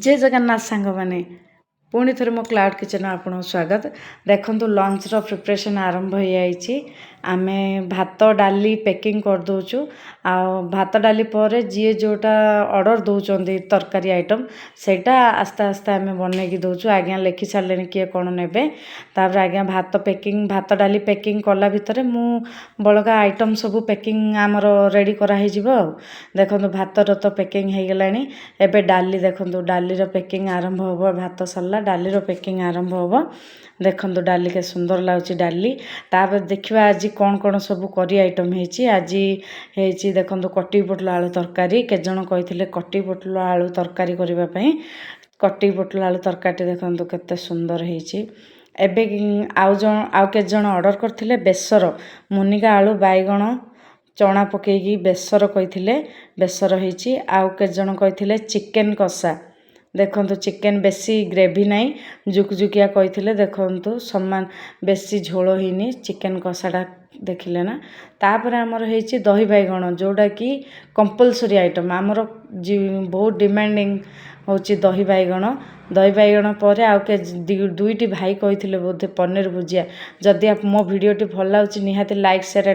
ଜୟ ଜଗନ୍ନାଥ ସାଙ୍ଗମାନେ, ପୁଣି ଥରେ ମୋ କ୍ଲାଉଡ଼ କିଚେନ୍ ଆପଣଙ୍କୁ ସ୍ୱାଗତ। ଦେଖନ୍ତୁ, ଲଞ୍ଚର ପ୍ରିପାରେସନ୍ ଆରମ୍ଭ ହୋଇଯାଇଛି। ଆମେ ଭାତ ଡାଲି ପ୍ୟାକିଂ କରିଦେଉଛୁ ଆଉ ଭାତ ଡାଲି ପରେ ଯିଏ ଯେଉଁଟା ଅର୍ଡ଼ର ଦେଉଛନ୍ତି ତରକାରୀ ଆଇଟମ୍, ସେଇଟା ଆସ୍ତେ ଆସ୍ତେ ଆମେ ବନେଇକି ଦେଉଛୁ। ଆଜ୍ଞା ଲେଖି ସାରିଲେଣି କିଏ କ'ଣ ନେବେ। ତାପରେ ଆଜ୍ଞା ଭାତ ପ୍ୟାକିଂ, ଭାତ ଡାଲି ପ୍ୟାକିଂ କଲା ଭିତରେ ମୁଁ ବଳକା ଆଇଟମ୍ ସବୁ ପ୍ୟାକିଂ ଆମର ରେଡ଼ି କରାହେଇଯିବ। ଆଉ ଦେଖନ୍ତୁ, ଭାତର ତ ପ୍ୟାକିଂ ହେଇଗଲାଣି। ଏବେ ଡାଲି, ଦେଖନ୍ତୁ, ଡାଲିର ପ୍ୟାକିଂ ଆରମ୍ଭ ହେବ। ଭାତ ସରିଲା, ଡାଲିର ପ୍ୟାକିଂ ଆରମ୍ଭ ହେବ। ଦେଖନ୍ତୁ, ଡାଲି କେତେ ସୁନ୍ଦର ଲାଗୁଛି ଡାଲି। ତାପରେ ଦେଖିବା ଆଜି କ'ଣ କ'ଣ ସବୁ କରି ଆଇଟମ୍ ହେଇଛି। ଆଜି ହେଇଛି, ଦେଖନ୍ତୁ, କଟି ପୋଟଳ ଆଳୁ ତରକାରୀ। କେତେଜଣ କହିଥିଲେ କଟି ପୋଟଳ ଆଳୁ ତରକାରୀ କରିବା ପାଇଁ। କଟି ପୋଟଳ ଆଳୁ ତରକାରୀଟି ଦେଖନ୍ତୁ କେତେ ସୁନ୍ଦର ହେଇଛି। ଏବେ ଆଉ ଜଣ, ଆଉ କେତେ ଜଣ ଅର୍ଡ଼ର କରିଥିଲେ ବେସର, ମୁନିଗା ଆଳୁ, ବାଇଗଣ, ଚଣା ପକେଇକି ବେସର କହିଥିଲେ, ବେସର ହେଇଛି। ଆଉ କେତେ ଜଣ କହିଥିଲେ ଚିକେନ୍ କଷା। ଦେଖନ୍ତୁ, ଚିକେନ୍ ବେଶୀ ଗ୍ରେଭି ନାହିଁ, ଜୁକୁଜୁକିଆ କହିଥିଲେ। ଦେଖନ୍ତୁ, ସମାନ ବେଶୀ ଝୋଳ ହେଇନି ଚିକେନ୍ କଷାଟା, ଦେଖିଲେ ନା? ତାପରେ ଆମର ହେଇଛି ଦହି ବାଇଗଣ, ଯେଉଁଟାକି କମ୍ପଲସରି ଆଇଟମ୍ ଆମର, ବହୁତ ଡିମାଣ୍ଡିଂ ହେଉଛି ଦହି ବାଇଗଣ। ଦହି ବାଇଗଣ ପରେ ଆଉ ଦୁଇଟି ଭାଇ କହିଥିଲେ ବୋଧେ ପନିର ଭୁଜିଆ। ଯଦି ମୋ ଭିଡ଼ିଓଟି ଭଲ ଲାଗୁଛି, ନିହାତି ଲାଇକ୍, ସେୟାର